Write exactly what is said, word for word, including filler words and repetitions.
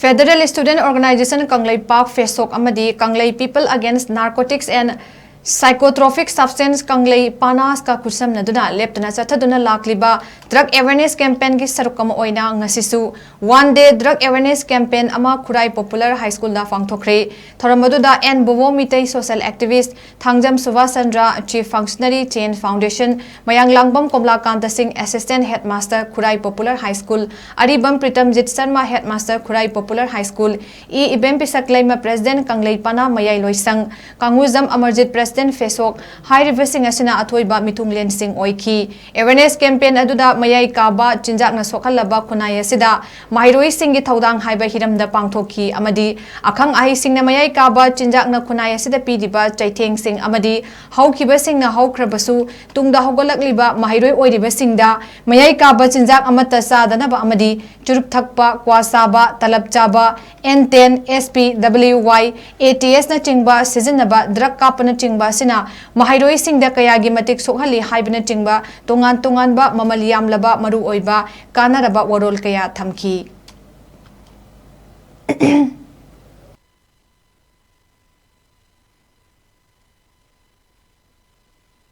Federal Student Organization Kangleipak, ꯐꯦꯁꯣꯛ ꯑꯃꯗꯤ ꯀꯪꯂꯩ People Against Narcotics and Psychotropic Substance ꯀꯪꯂꯩ ꯄꯥꯅꯥꯁꯀ ꯈꯨꯠꯁꯝꯅꯗꯨꯅ ꯂꯦꯞꯇꯅ ꯆꯠꯊꯗꯨꯅ ꯂꯥꯛꯂꯤꯕ drug awareness campaignꯒꯤ ꯁꯔꯨꯛ ꯑꯃ ꯑꯣꯏꯅ ꯉꯁꯤꯁꯨ One Day Drug Awareness Campaign ꯑꯃ ꯈꯨꯔꯥꯏ Popular High Schoolꯗ ꯄꯥꯡꯊꯣꯛꯈ꯭ꯔꯦ꯫ ꯊꯧꯔꯝ ꯑꯗꯨꯗ N Bobo Meetei social activist, Thangjam Subash Chandra, Chief Functionary, Chain Foundation, Mayanglangbam Komlakanta Singh, Assistant Headmaster, Khurai Popular High School, Aribam Pritamjit Sharma, Headmaster, Khurai Popular High School, ꯏ ꯏꯕꯦꯝ ꯄꯤꯁꯛ ꯂꯩꯃ, President, ꯀꯪꯂꯩ ꯄꯥꯅꯥ ꯃꯌꯥꯏ ꯂꯣꯏꯁꯪ, ꯀꯥꯡꯉꯨꯖꯝ ꯑꯃꯔꯖꯤꯠ, President, ꯐꯦꯁꯣꯛ, ꯍꯥꯏꯔꯤꯕꯁꯤꯡ ꯑꯁꯤꯅ ꯑꯊꯣꯏꯕ ꯃꯤꯊꯨꯡꯂꯦꯟꯁꯤꯡ ꯑꯣꯏꯈꯤ꯫ Awareness campaign ꯑꯗꯨꯗ ꯃꯌꯥꯏ ꯀꯥꯕ ꯆꯤꯟꯖꯥꯛꯅ ꯁꯣꯛꯍꯜꯂꯕ ꯈꯨꯟꯅꯥꯏ ꯑꯁꯤꯗ ꯃꯍꯩꯔꯣꯏꯁꯤꯡꯒꯤ ꯊꯧꯗꯥꯡ ꯍꯥꯏꯕ ꯍꯤꯔꯝꯗ ꯄꯥꯡꯊꯣꯛꯈꯤ ꯑꯃꯗꯤ ꯑꯈꯪ ꯑꯍꯩꯁꯤꯡꯅ ꯃꯌꯥꯏ ꯀꯥꯕ ꯆꯤꯟꯖꯥꯛꯅ ꯈꯨꯟꯅꯥꯏ ꯑꯁꯤꯗ ꯄꯤꯔꯤꯕ ꯆꯩꯊꯦꯡꯁꯤꯡ ꯑꯃꯗꯤ ꯍꯧꯈꯤꯕꯁꯤꯡꯅ ꯍꯧꯈ꯭ꯔꯕꯁꯨ ꯇꯨꯡꯗ ꯍꯧꯒꯠꯂꯛꯂꯤꯕ ꯃꯍꯩꯔꯣꯏ ꯑꯣꯏꯔꯤꯕꯁꯤꯡꯗ ꯃꯌꯥꯏ ꯀꯥꯕ ꯆꯤꯟꯖꯥꯛ ꯑꯃꯠꯇ ꯆꯥꯗꯅꯕ ꯑꯃꯗꯤ ꯆꯨꯔꯨꯞ ꯊꯛꯄ, ꯀ꯭ꯋꯥ ꯆꯥꯕ, ꯇꯂꯞ ꯆꯥꯕ, N ten, S P W Y, A T S ꯅꯆꯤꯡꯕ ꯁꯤꯖꯤꯟꯅꯕ, drug ꯀꯥꯞꯄꯅꯆꯤꯡꯕ ꯑꯁꯤꯅ ꯃꯍꯩꯔꯣꯏꯁꯤꯡꯗ ꯀꯌꯥꯒꯤ ꯃꯇꯤꯛ ꯁꯣꯛꯍꯜꯂꯤ ꯍꯥꯏꯕꯅꯆꯤꯡꯕ ꯇꯣꯉꯥꯟ ꯇꯣꯉꯥꯟꯕ ꯃꯃꯜ ꯌꯥꯝꯂꯕ ꯃꯔꯨꯑꯣꯏꯕ ꯀꯥꯟꯅꯔꯕ ꯋꯥꯔꯣꯜ ꯀꯌꯥ ꯊꯝꯈꯤ꯫